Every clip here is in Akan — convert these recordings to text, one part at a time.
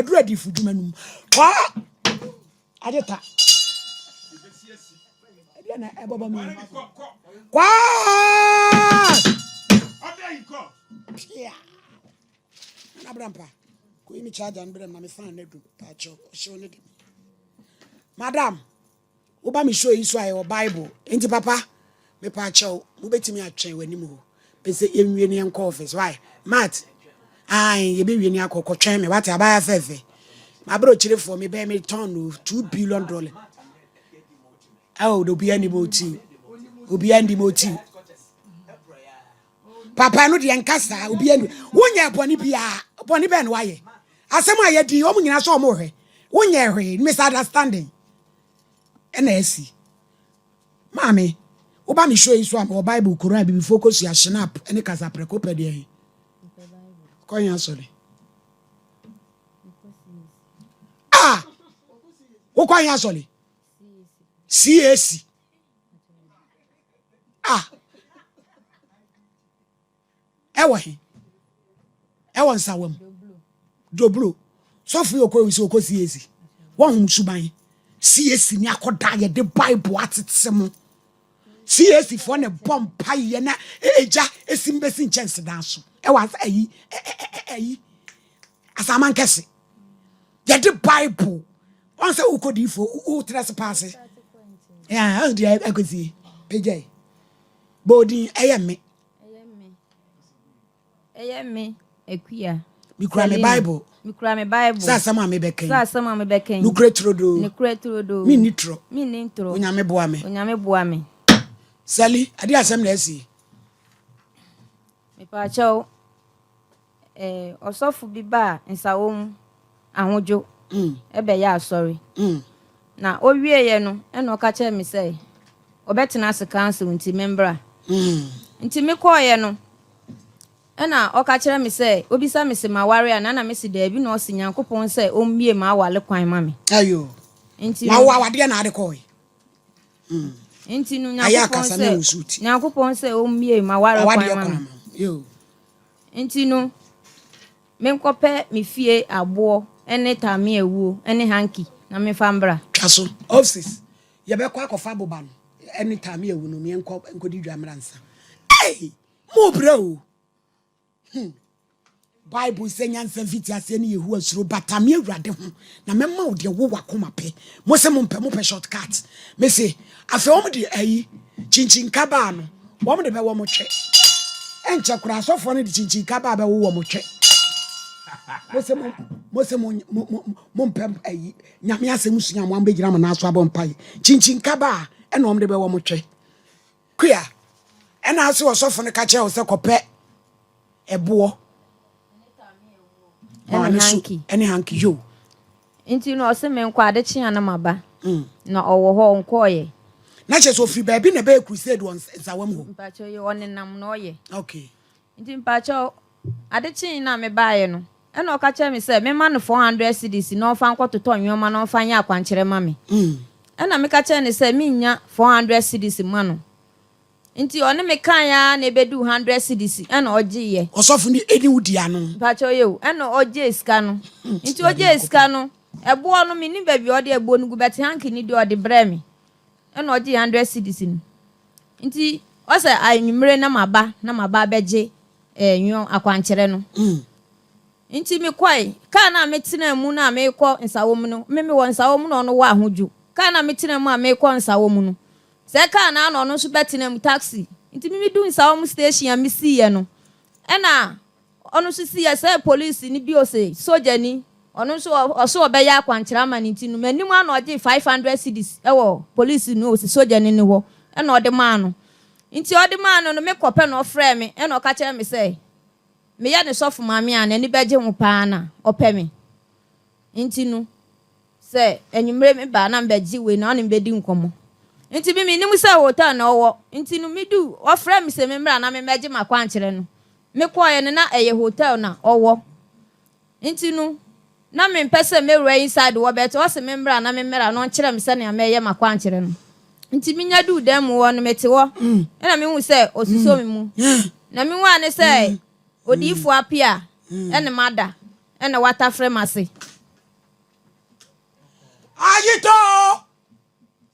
Yɛaduru adiyifo dwuma no mu. Kɔ! Agye ta. Ɛdeɛ na ɛbɔbɔ mi. Kɔ! Pia. Nana Brampa, kɔyi me charger no brɛ me na me fan no adu. Paakyɛw, ɔhyew no de. Madam. Woba me show yi so a yɛwɔ bible nti papa mepaakyɛw mobɛtumi atwɛn w'anim hɔ pɛ sɛ yɛnwie ne yɛnkɔ office why Matt ae yɛbɛwie ne akɔ kɔtwɛn me wate abaya fɛfɛ mabrɛ okyerefoɔ mebɛn me tɔn no $2 billion. Oh, obiara ni mo ti, obiara ni mo ti papa no deɛ nka saa. Obiara ni wonyɛ bɔne biara. Bɔne bɛn na wayɛ? Asɛm a yɛdi wɔn nyinaa sɛ wɔn hwɛ wonyɛ hwee. Misunderstanding ɛna asi. Maame, woba me show yi so a mewɔ Bible, Koran, bibifoɔ kosua, schnapps ɛne kasaprɛko. Pɛ deɛ kɔnyɛ asɔre a wokɔnyɛ asɔre CAC a ɛwɔ he? Ɛwɔ Nsawam Dobro. Sɔfo yi okɔ sɛ okɔ CAC wɔn ho suban. CAC ni akɔda yɛde Bible atete mo. CAC foɔ ne bɔ mpa yɛ na egya esi mbesi nkyɛnsedan so ɛwɔ asa ayi ayi asaman kɛse yɛde Bible wɔn sɛ wokɔ diifo wotena se paase ɛn ɛn deɛ ɛkɔsie pagya yi bɔɔdin ɛyɛ me. Ɛyɛ me, Akua. Mikura me Bible. Mikura me Bible. Sɛ asɛm a mebɛka yi. Sɛ asɛm a mebɛka yi. Nukure turodoo. Nukure turodoo. Minni torɔ. Minni ntorɔ. Onyame boa me. Onyame boa me. Sali, ade asɛm na asi? Mepaakyɛw, ɔsɔfo bi baa Nsawam Ahodwo ɛbɛyɛ asɔre. Na owieɛ no, ɛna ɔka kyerɛɛ me sɛ ɔbɛtena ase council nti membra. Nti mekɔɔeɛ no, ɛna ɔka kyerɛ me sɛ obisa me sɛ maware a na mesi daabi, na ɔse Nyankopɔn sɛ ɔmmie m'awale kwan ma me. Ayo. Nti na wo awadeɛ na ade kɔɔe? Nti no Ayɛ Nyankopɔn akasa na sɛ wusu ti. Nyankopɔn sɛ ɔmmie m'aware kwan awadeɛ ma kwan me. ma yo. Nti no menkɔpɛ me fie aboɔ ne tame awuo ne hanky na memfa mbra. Twa so office yɛbɛkɔ akɔfa aboba no ɛne taame awu no. Meɛnkɔ nkɔdi dwa mmra nsa. Ei, mo brɛ o. Bible sɛ nyansa mfiti aseɛ ne Yehowa suro. Bata me Awurade ho na mɛma wo deɛ wo wakoma pɛ. Mo sɛ mompɛ, mopɛ short cut. Mese afei wɔm de ayi kyinkyin baa no, wɔm de bɛwɔ mo twɛ. Ɛnkyɛ koraa asɔfoɔ no de kyinkyin baa bɛwowɔ mo twɛ. Mo sɛ mo mo sɛ mo mo mo mompɛ ayi Nyame asɛm sua. Mo ambɛgyina mo nan so abɔ mpaeɛ. Kyinkyin baa ɛna wɔm de bɛwɔ mo twɛ. Kua ɛna ase ɔsɔfo no ka kyerɛ wo sɛ kɔpɛ ɛboɔ ma ɛne ne so hanky. Ɛne hanky yo. Nti no ɔse menkɔ, ade kye a na maba. Na ɔwɔ hɔ ɔnkɔɔyɛ. Na kyerɛ sɛ ofiri baabi na ɛbɛyɛ crusade wɔ Nsawam hɔ? Mpakyɛw yɛ, ɔnenam na ɔyɛ. Nti mpakyɛw, ade kyee na mebaeɛ no, ɛna ɔka kyerɛ me sɛ mema no 400 cedis na ɔmfa nkɔtotɔ nneɛma na ɔmfa nyɛ akwankyerɛ ma me. Ɛna meka kyerɛ no sɛ mennya 400 cedis ma no. Nti ɔne me kaeɛ ara na ɛbɛduu 100 cedis ɛna ɔgyeeɛ. Ɔsɔfo ne ɛni wo di ano? Mpakyɛw yɛ o, ɛna ɔgyee sika no. Nti ɔgyee sika no, ɛboɔ no mennim baabi a ɔde ɛboɔ no gu, bɛte hanky no deɛ ɔde brɛɛ me. Ɛna ɔgyee 100 cedis no. Nti ɔsɛ anwummere na maba abɛgye nwɔ akwankyerɛ no. Nti mekɔe, kaa no a metena mu no a merekɔ Nsawam no, me mewɔ Nsawam na ɔno wɔ Ahodwo. Kaa no a metena mu a merekɔ Nsawam no, sɛ kaa no a na ɔno nso bɛtena mu, taxi. Nti me medu Nsawam station a mesiiɛ no, ɛna ɔno nso siiɛ sɛ polisi ni bi ose sogyani, ɔno nso ɔso ɔbɛyɛ akwankyerɛ ama no. Nti no m'anim a na ɔgye 500 cedis ɛwɔ polisi no ose sogyani no hɔ, ɛna ɔde maa no. Nti ɔde maa no no, mekɔpɛ na ɔfrɛ me, ɛna ɔka kyerɛ me sɛ meyɛ ne sɔfo maame a n'ani bɛgye ho paa na ɔpɛ me. Nti no sɛ anwummerɛ me baa na mbɛgye wei na ɔne mbɛdi nkɔmmɔ. Nti mi menim sɛ hotel na ɔwɔ. Nti no medu, ɔfrɛ me sɛ memmra na memmɛgye m'akwankyerɛ no, mekɔɔɛ no na ɛyɛ hotel na ɔwɔ. Nti no na mempɛ sɛ mɛwura inside wɔ bɛte. Ɔse memmra na memmra na ɔnkyerɛ me sɛnea mɛyɛ m'akwankyerɛ no. Nti menya duu dan mu hɔ no, mete hɔ ɛna mehu sɛ ɔsusɔ me mu na mehu a ne sɛ odiyifoɔ Apia ɛne mada ɛna watafrɛ m ase. Yɛagye tɔ o,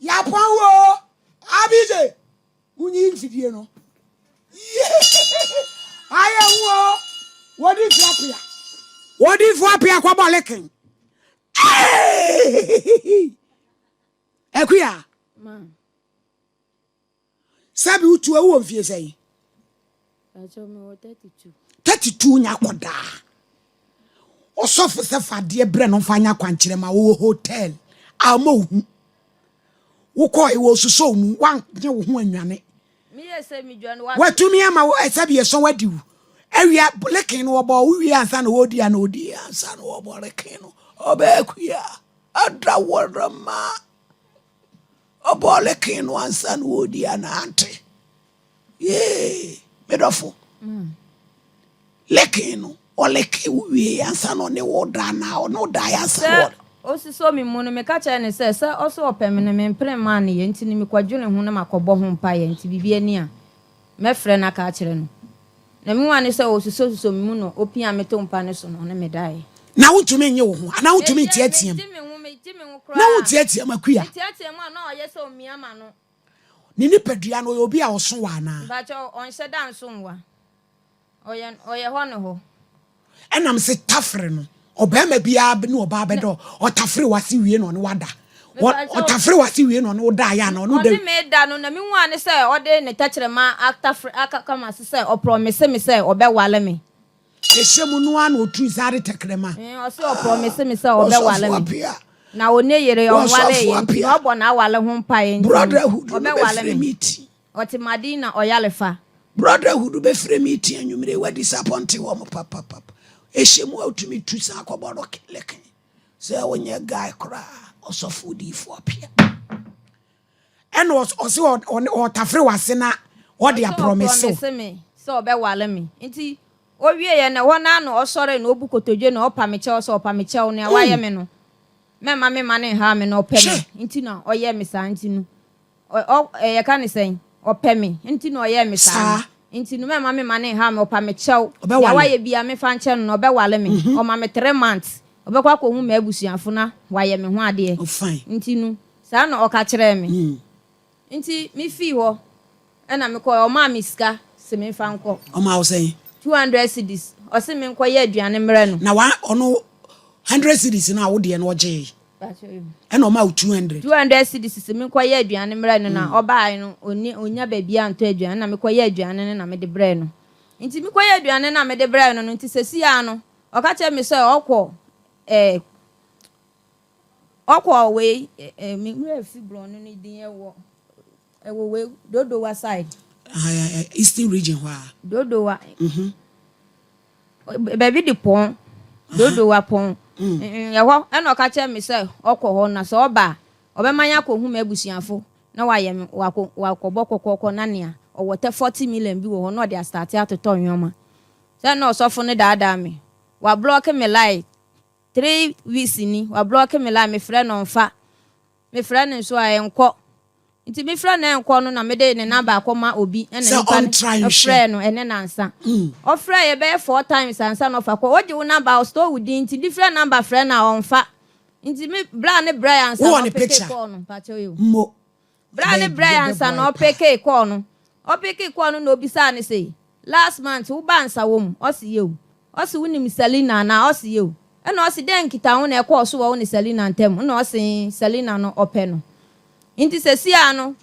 yɛapɔn wo o, Abije, wonyi mfidie no. Yee! Ayɛ hu o, wɔdi fo apea. Wɔdi fo apea kɔbɔ leken. Eeii! Akuya. Sɛbi wotu a wowɔ mfie sɛn? 32 nya akɔdaa. Ɔsɔfo sɛ fa adeɛ brɛ no mfa nya kwankyerɛ ma wowɔ hotel a ɔma wo hu. Wokɔɔ wɔ susɔ mu woanyɛ wo ho anwane. Watumi ama wo sɛbi ɛsɔn wadi wo. Awia leken no wɔbɔ wo wie ansa na wɔdi ana ɔdi ansa na wɔbɔ leken no. Ɔbɛɛkuya ada wɔrema. Ɔbɔɔ leken no ansa na ɔredi anaa ante? Yee, me dɔfo. Leken no, ɔleke wo wie ansa na ɔne wo da anaa ɔne wo da ansa na Sɛ ɔsosɔ me mu no, meka kyerɛ no sɛ, sɛ ɔse ɔpɛ me no, mempene mmaa no yɛ, nti no mekɔdwene ho na makɔbɔ ho mpaeɛ, nti biribi ani a, mɛfrɛ no aka akyerɛ no. Na me hu ne sɛ ɔsusɔsusɔ me mu na ɔpia me to mpa no so na ɔne me daeɛ. Na wontumi nnye wo ho anaa wontumi nteateam? Megye me ho, megye me ho Na koraa. wonteateam, Akua? Meteatea mu a na ɔyɛ sɛ ɔmia m'ano. Ne nipadua no, ɔyɛ obi a ɔso wa anaa? Mpakyɛw, ɔnhyɛ da nso nwa. Ɔyɛ, ɔyɛ hɔ ne hɔ. Ɛna mese tafere no, ɔbarima biara ne ɔbaa bɛda, ɔtafere w'ase wie na ɔne wo ada. Ɔtafere w'ase wie na ɔne wo daeɛ anaa ɔne wo da. Ɔne me da no, na mehu ara ne sɛ ɔde ne tɛkyerɛma atafere akaka m'ase sɛ ɔprɔmese me sɛ ɔbɛwale me. Ɛhyɛ mu no ara na ɔtui saa de tɛkrɛma. Ɔse ɔprɔmese me sɛ ɔbɛwale me. Na ɔnni yere, ɔnwaleeɛ nti na ɔbɔ n'awale ho mpaeɛ nti no, ɔbɛwale me. Ɔte Madina ɔyarefa. Brotherhood bɛfrɛ meeting anwummere wa disappoint wɔn papapapa. Ɛhyɛ mu a wotumi tu san kɔbɔ leken sɛ wonyɛ guy koraa ɔsɔfo odiyifoɔ apia. Ɛna ɔse ɔtafere wase na ɔde aprɔmese wo. Ɔse ɔprɔmese me sɛ ɔbɛwale me nti ɔwieɛ no ɛhɔ no ara na ɔsɔre na ɔbu kotodwe na ɔpa me kyɛw sɛ ɔpa me kyɛw nea wayɛ me no mɛmma me mma no nhaw me na ɔpɛ me nti na ɔyɛ me saa nti no Ɔ, ɔ, ɛ, yɛka no sɛn? Ɔpɛ me, nti na ɔyɛɛ me saa no. Nti no, mɛmma me mma no nhaw me. Ɔpa me kyɛw. Nea wayɛ biara, memfa nkyɛ no, na ɔbɛware me. Ɔma me 3 months. Ɔbɛkɔ akɔhu m'abusuafo na wayɛ me ho adeɛ. Nti no, saa na ɔka kyerɛɛ me. Nti mefii hɔ na mekɔe. Ɔmaa me sika se memfa nkɔ. Ɔmaa wo sɛn? 200 cedis. Ɔse menkɔyɛ aduane mmrɛ no. Na wa, ɔno, 100 cedis no a wo deɛ no ɔgyee? Ɛna ɔmaa wo 200. 200 cedis se menkɔyɛ aduane mmrɛ no na ɔbaeɛ no ɔnni ɔnnya baabiara ntɔ aduane na mekɔyɛ aduane no na mede brɛɛ no. Nti mekɔyɛ aduane no a mede brɛɛ no no nti seesei ara no ɔka kyerɛɛ me sɛ ɔkɔ eh, ɔkɔ wei eh, eh, me werɛ afi borɔno no din ɛwɔ ɛwɔ wei Dodowa side. Ah, Eastern region hɔ a. Dodowa. Baabi de pɔn, Dodowa pɔn. Ɛhɔ ɛna ɔka kyerɛ me sɛ ɔkɔ hɔ na sɛ ɔba a, ɔbɛma yɛn akɔhu m'abusuafo na wayɛ me wakɔ wakɔbɔ kɔkɔɔkɔ na nea ɔwɔ tɛ 40 million bi wɔ hɔ na ɔde astate atotɔ nneɛma. Sɛ na ɔsɔfo no daadaa me. Wablɔke me line 3 weeks ni, wablɔke me line mefrɛ no ɔmfa. Mefrɛ no nso a ɛnkɔ. Nti mefrɛ no ɛnkɔ no na mede ne number akɔma obi ɛna Sɛ nipa no ɔntra nhwɛ. frɛɛ no ɛnɛ nansa. Ɔfrɛɛ yɛ bɛyɛ four times ansa na ɔfa kɔ. Ogye wo number a ɔstore wo din nti different number frɛ no a ɔmfa. Nti me bra ne brɛ ansa Wowɔ na ne ɔpeke picture? call no. Mpakyɛw yi o. Mo. Bra ne brɛ ansa na ɔpeke call no. Ɔpeke call no na obisaa ne se last month wo ba nsa wɔ mu? Ɔse yeo. Ɔse wonim Selina anaa? Ɔse yeo. Ɛna ɔse dɛn nkitaho na ɛkɔɔ so wɔ wo ne Selina ntam? Ɛna ɔse Selina no ɔpɛ no. Nti sesia no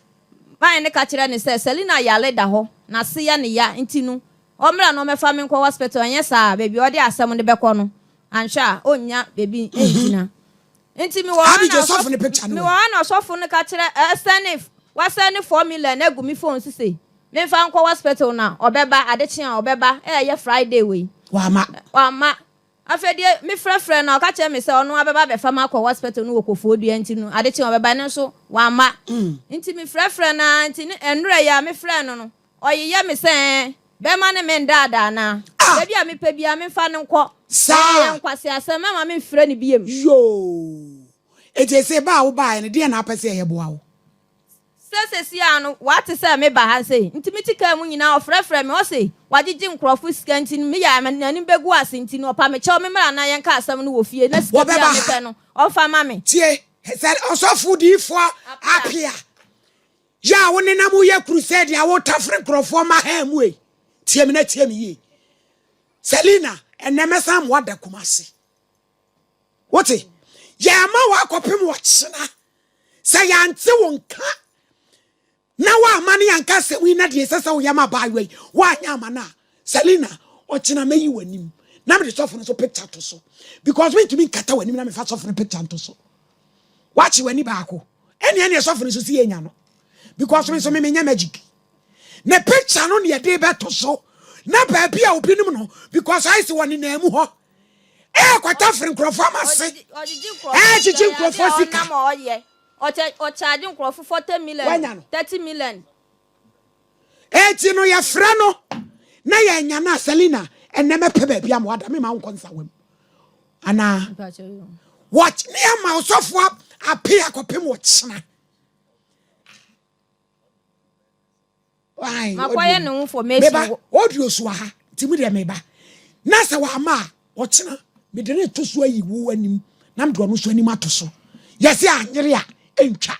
man ne ka kyerɛ ne sɛ Selina yare da hɔ na se yɛ ne ya nti no ɔmmra na ɔmmɛfa me nkɔ hospital ɛnyɛ saa a baabi a ɔde asɛm no bɛkɔ no anhwɛ a ɔnnya baabi ngyina. Nti mewɔ hɔ Abi na Joseph ne picture no mewɔ wɔ. hɔ na ɔsɔfo no ka kyerɛ ɛsɛne wasɛne 4 million agu me phone so se memfa nkɔ hospital na ɔbɛba adekye a ɔbɛba ɛyɛ Friday wei. Wama. Wama. Afei deɛ mefrɛfrɛ no a ɔka kyerɛ me sɛ ɔno abɛba abɛfa me akɔ hospital no wɔ Koforidua nti no adekye a ɔbɛba no nso wama. Nti mefrɛfrɛ no ara nti ne nnora yi a mefrɛ no no ɔyeyɛ me sɛ ɛɛ bɛrima ne me ndaadaa anaa. Ah! Baabi a mepɛ biara memfa no nkɔ. Saa. Ɛyɛ nkwaseasɛm mɛma memfrɛ no biom. Yoo. Eti ese ba a wobaeɛ no deɛ na apɛ sɛ ɛyɛ boa wo? Sɛ sesia no wate sɛ meba ha sei nti mete kaa mu nyinaa ɔfrɛfrɛ me ɔse wagyegye nkurɔfo sika nti no meyɛ a n'anim bɛgu ase nti no ɔpa me kyɛw me mmra na yɛnka asɛm no wɔ fie na sika bi Wɔbɛba a ha. mepɛ no ɔmfa ma me. Tie. Sɛ ɔsɔfo diifoɔ Apia yɛ a wo nenam woyɛ crusade a wotafere nkurɔfoɔ ma ha mu ei. Tie me na tie me yie. Selina, ɛnɛ mɛsan mo ada Kumasi. Wote? Yɛama wakɔpem ɔkyena. Sɛ yɛante wo nka na woamma ne anka asɛm yi na deɛ ɛsɛ sɛ woyɛ ma abaayewa yi woanyɛ ama no a, Selina, ɔkyena mɛyi w'anim na mede sɔfo no so picture to so because mentumi nkata w'anim na mefa sɔfo no picture nto so. Woakye w'ani baako. Ɛne ɛne sɔfo no so si yɛnya no because me nso me menyɛ magic. Ne picture no ne yɛde bɛto so na baabi a obi nim no because ayɛ sɛ wɔnenam mu hɔ ɛɛkɔtafere nkurɔfoɔ ama se ɛɛgyegye nkurɔfoɔ sika. Ɔkyagye nkurɔfo 40 million, Wanya no. 30 million. Eti no yɛfrɛ no na yɛanya no a Selina ɛnɛ mɛpɛ baabi ama wada mema wo nkɔ nsawam anaa wɔk ne ama ɔsɔfoɔ ape akɔpem ɔkyena. Makɔyɛ ne ho formation. Meba audio so ha nti mu deɛ meba na sɛ wama a ɔkyena mede ne to so ayi wo anim na mede ɔno so anim ato so yɛse anyere a ɛntwa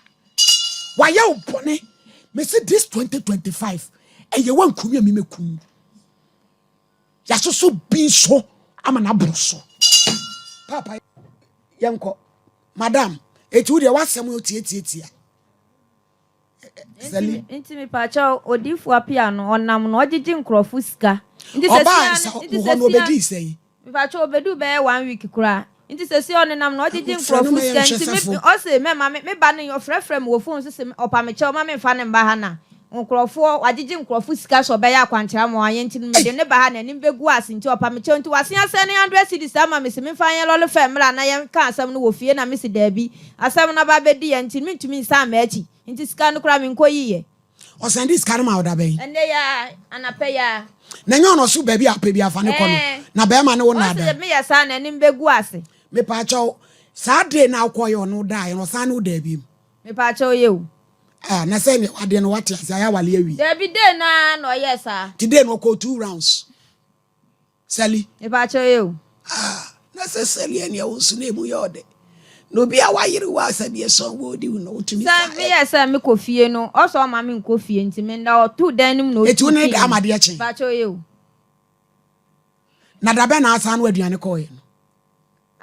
wayɛ wo bɔne mese this 2025 ɛyɛ wankumi a memɛkum yɛasoso bi so ama no aboro so papa yɛnkɔ madam ɛti wo deɛ woasɛm tiatiatia. Nti mepakyɛw odiyifo Appiah no ɔnam no ɔgyegye nkurɔfo sika. Nti Ɔbaa nsa wo hɔ no obedii sɛn? Mepakyɛw obeduu bɛyɛ one week koraa. Nti sɛsi ɔnenam no ɔgyegye nkurɔfo sika nti me ɔse mɛma me me ba no ɔfrɛfrɛ me wɔ phone so se ɔpa me kyɛw ma memfa no mba ha na nkurɔfoɔ wagyegye nkurɔfo sika sɛ ɔbɛyɛ akwankyerɛ ama wɔn ayɛ nti no mede no ba ha n'anim bɛgu ase nti ɔpa me kyɛw nti wasen asɛn ne hundred cedis ama me se memfa nyɛ lɔre fare mmra na yɛnka asɛm no wɔ fie na mese daabi Asɛm no aba abɛdi yɛn nti mentumi nsan m'akyi nti sika no koraa menkɔyiiɛ. Ɔsan de sika no maa wo da bɛn? Ɛnnɛ yi ara, anapa yi ara. Na ɛnyɛ ɔno ɔse baabi a wopɛ biara fa no kɔ no, na bɛrima ne wo nnaadaa. Ɔse meyɛ saa a n'anim bɛgu ase. Mepaakyɛw, saa day no a wokɔeɛ ɔne wo daeɛ no ɔsan ne wo daa biom? Mepaakyɛw yɛ o. Ah, na sɛ neɛ wadeɛ no wate ase ayɛ awale awie. Dabi, day no ara na ɔyɛɛ saa. Nti day no ɔkɔɔ two rounds. Sally. Mepakyɛw yɛ o. Ah, na sɛ Sally ɛneɛ wo nso na emu yɛ ɔdɛ. Na obi a wayere wo a sɛ deɛ sɔn wo odi wo no wotumi Sɛ fa ɛ. meyɛ sɛ mekɔ fie no, ɔsɛ ɔma me nkɔ fie nti menda ɔtoo dan no mu na Eti otuu wo ne no pii da ama adeɛ kye? Mepakyɛw yɛ o. Na da bɛn na asan no aduane kɔɔeɛ no?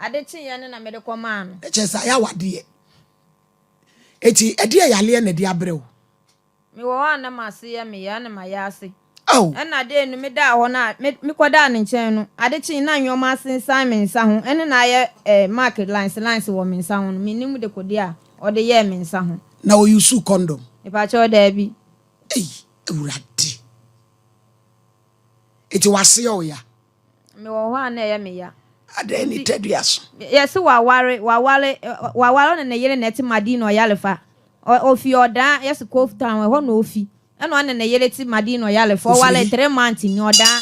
Ade kyeeɛ no na mede kɔmaa no. Ɛkyerɛ sɛ ayɛ awadeɛ. Eti ɛdeɛ yareɛ na ɛde abrɛ wo? Mewɔ hɔ a na m'ase yɛ me ya na mayɛ ase. Ao! Ɛnna dee no medaa hɔ no a, me, mekɔdaa ne nkyɛn no, ade kyee na nneɛma asensan me nsa ho, ɛne na ayɛ eh, mark lines lines wɔ me nsa ho no, mennim dekode a ɔde yɛɛ me nsa ho. Na o usuu condom? Mepakyɛw, daabi. Ei, Awurade! Enti w'ase yɛ wo ya? Mewɔ hɔ a na ɛyɛ me ya. Adɛn ne tadua so? Yɛse waware, waware, waware ɔne ne yere na ɛte Madina Ɔyarefa. Ɔ, ofi Ɔdaa, yɛse Cove Town, ɛhɔ na ofi. Ɛna ɔne ne yere te Madina Ɔyarefa. Ofiri Ɔware he? 3 months ni, Ɔdaa.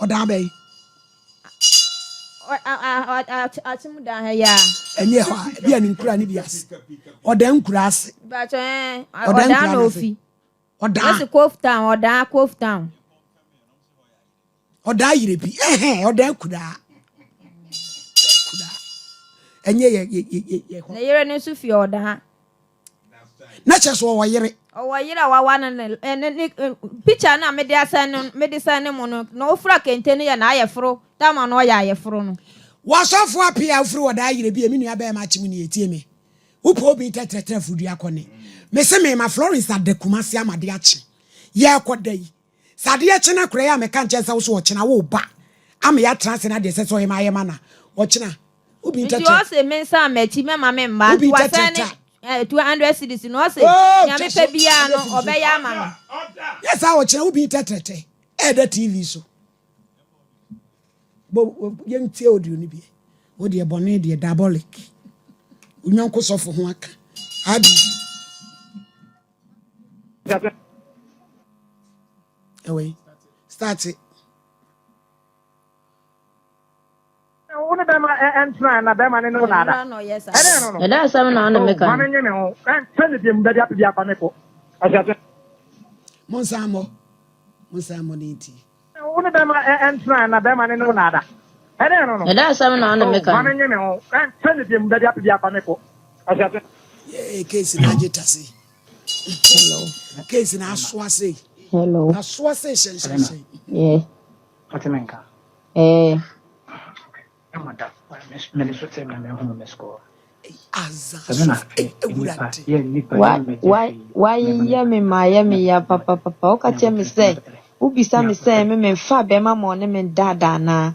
Ɔdaa bɛn? Ɔ, a, a, a, a, Akyem dan ha yi ara. Ɛnyɛ hɔ a, ebi a ne nkura ne bi ase. Ɔdaa nkura ase. Mpakyɛ ɛɛ, Ɔdaa Ɔdaa nkura na no ase. ofi. Ɔdaa. Yɛse Cove Town, Ɔdaa, Cove Town. Ɔdaa yere bi ɛhɛn ɔdaa kuraa kuraa ɛnyɛ yɛ yɛ yɛ yɛ hɔ. Ne yere no nso fi ɔdaa. Na kyerɛ sɛ ɔwɔ yere. Ɔwɔ yere a wawa no ne ne ne picture no a mede asɛn no mede sɛn ne mo no na ofura kente no yɛ n'ayɛforo tama no ɔyɛ ayɛforo no. Wɔsɔfo apia a ofiri ɔdaa yere bi emi nua bɛɛma akyem nie tie me wopɛ obi tɛtrɛtrɛ fudua kɔ ne mese mema Florence ada Kumasi ama de akye yɛkɔ da yi Sɛ adeɛ kye na koraa yi a meka nkyɛn sɛ wo so ɔkyena wo ba ama yɛatena ase na deɛ ɛsɛ sɛ ɔyɛ ma ayɛ ma na ɔkyena wobi Nti ntɛkyɛ ɔse me nsan m'akyi mɛma me mma wobi nti wasɛn ntɛkyɛ ne ta 200 cedis no ɔse oh nea kyɛ mepɛ so biara ɛdeɛ no firi so ɔbɛyɛ ama me. yɛ saa ɔkyena wobi ntɛtrɛtɛ ɛɛda TV so bo yɛntie audio no bi wo deɛ bɔne deɛ diabolic onyɔnko sɔfo ho aka abi ɛwɔ yi start. Wo ne bɛrima ɛntena na bɛrima ne ne wo naada. Ɛdɛn no no. Ɛdɛ asɛm na ɔne me ka Ma no. me nye me ho. Ɛnkyɛ ne biam bɛde ape bi afa me ko. Ɔhyɛ Monsan mmɔ monsan mmɔ ne nti. Wo ne bɛrima ɛntena na bɛrima ne ne wo naada. Ɛdɛn no no. Ɛdɛ asɛm na ɔne me ka Ma no. me nye me ho. Ɛnkyɛ ne biam bɛde ape bi afa me ko. Yee case na agye tase. Hello. Case na asoa sei. Hello. Asoa sei hyɛnhyɛnhyɛn. Yeah. Ɔte me nka. Eh. Ɛma da mede so tɛ me na mehu me score. Aza Sɛ me na so awurade. yɛ nipa Wa yɛ mmɛgye wa hwee. wayeyɛ me ma ayɛ me ya papapapa. Woka kyerɛ me sɛ wobisa me sɛ me memfa bɛrima ma ɔne me daadaa anaa?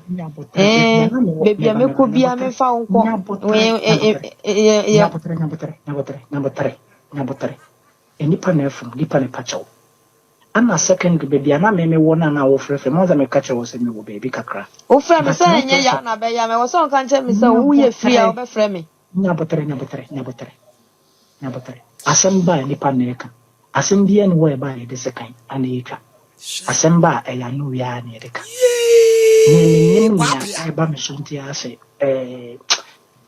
Eh, baabi a mɛkɔ biara memfa wo nkɔ. Eh, eh, eh, eh, eh, Nyabotere, nyabotere, nyabotere, nyabotere, nyabotere. Nipa na ɛfom, nipa na ɛpa kyɛw. Ana secondary baabi a na me mewɔ no a na wofrɛfrɛ me, wɔn sɛ meka kyerɛ wo sɛ mewɔ baabi kakra. Wofrɛ me But sɛ na ɛnyɛ kyerɛ yaw sɛ na bɛyɛ me. Ɛwɔ sɛ ɔnka nkyerɛ me sɛ woyɛ free a nyabotere, wobɛfrɛ me. nyabotere, nyabotere, nyabotere, nyabotere. Asɛm ba a nipa na ɛka. Asɛm biara ni wɔ ɛba a yɛde sekan ana yɛtwa. Asɛm ba a ɛyɛ ano wiara na yɛde ka. Nea Yee menim nea kwapea. ɛba me so nti ara sɛ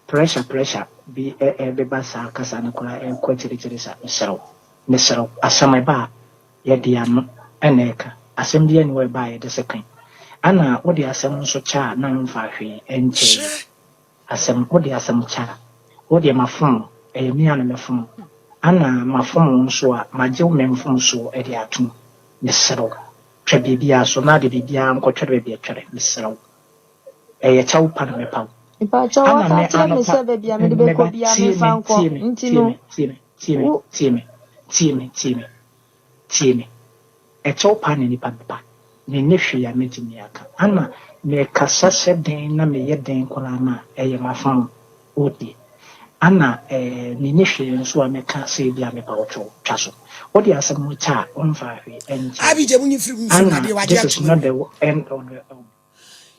pressure pressure bi ɛbɛba saa kasa no koraa ɛkɔ akyirikyiri sa mesrɛ wo. Mesrɛ wo. Asɛm ɛba a yɛde ano ɛna ɛka. Asɛm biara ni wɔ ɛba a yɛde sekan. Ana wode asɛm nso kyɛ a na mfa hwee ɛnkyɛ Hyɛ. Asɛm wode asɛm kyɛ a wodeɛ mafom wo, ɛyɛ me a na mɛfom wo. Ana mafom wo nso a magye wo me mfomsoɔ ɛde atom. Mesrɛ wo. Twa biribiara so na de biribiara nkɔtwɛre baabi ɛtwɛre. Mesrɛ wo. Ɛyɛ kyɛw pa na mɛpa wo. Mepakyɛw Ana waka me akyerɛ me anɔpa sɛ baabi a mede bɛkɔ mɛba biara tie memfa me nkɔ tie me nti tie no me tie me tie me wo tie me tie me tie me tie me. Ɛkyɛw pa na nipa bɛpa. Menni hwee a mɛtumi aka. Ana mekasa hyɛ den na meyɛ den koraa no a ɛyɛ m'afam wotie. Ana menni hwee nso a mɛka sɛ ebi a mepa wo kyɛw twa so. Wode asɛm no kyɛ a womfa hwee ɛnkyɛ. Abigye mu nyi firi mfiri Ana adeɛ wagye this is atum not awie. the end of the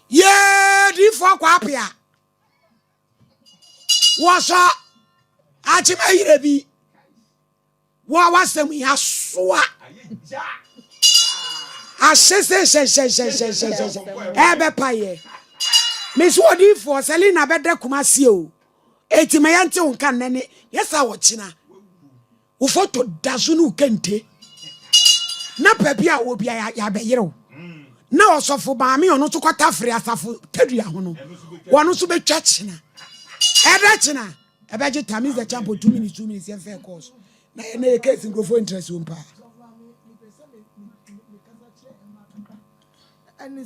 Yee diifoɔ kwapea. Wɔsɔ akyema yere bi. Wɔ wasɛm yi asoa. Ahye se hyɛnhyɛnhyɛnhyɛnhyɛnhyɛn. Ɛbɛpa yɛ. Mesi odiifoɔ Selina bɛda Kumasi o. Eti ma yɛnte wo nka nnɛ ne yɛ sa wɔkyena. Wo foto da so ne wo kente. Na baabi a wɔ bia yɛabɛyere wo. Na ɔsɔfo maame ɔno nso kɔtafere asafo tadua ho no. Wɔno nso bɛtwa kyena. Ɛbɛ kyena. Ɛbɛgye time is the champion 2 minutes, 2 minutes yɛmfɛ course. Na yɛ na yɛ case nkurɔfoɔ interest wɔ mu paa. Ɛne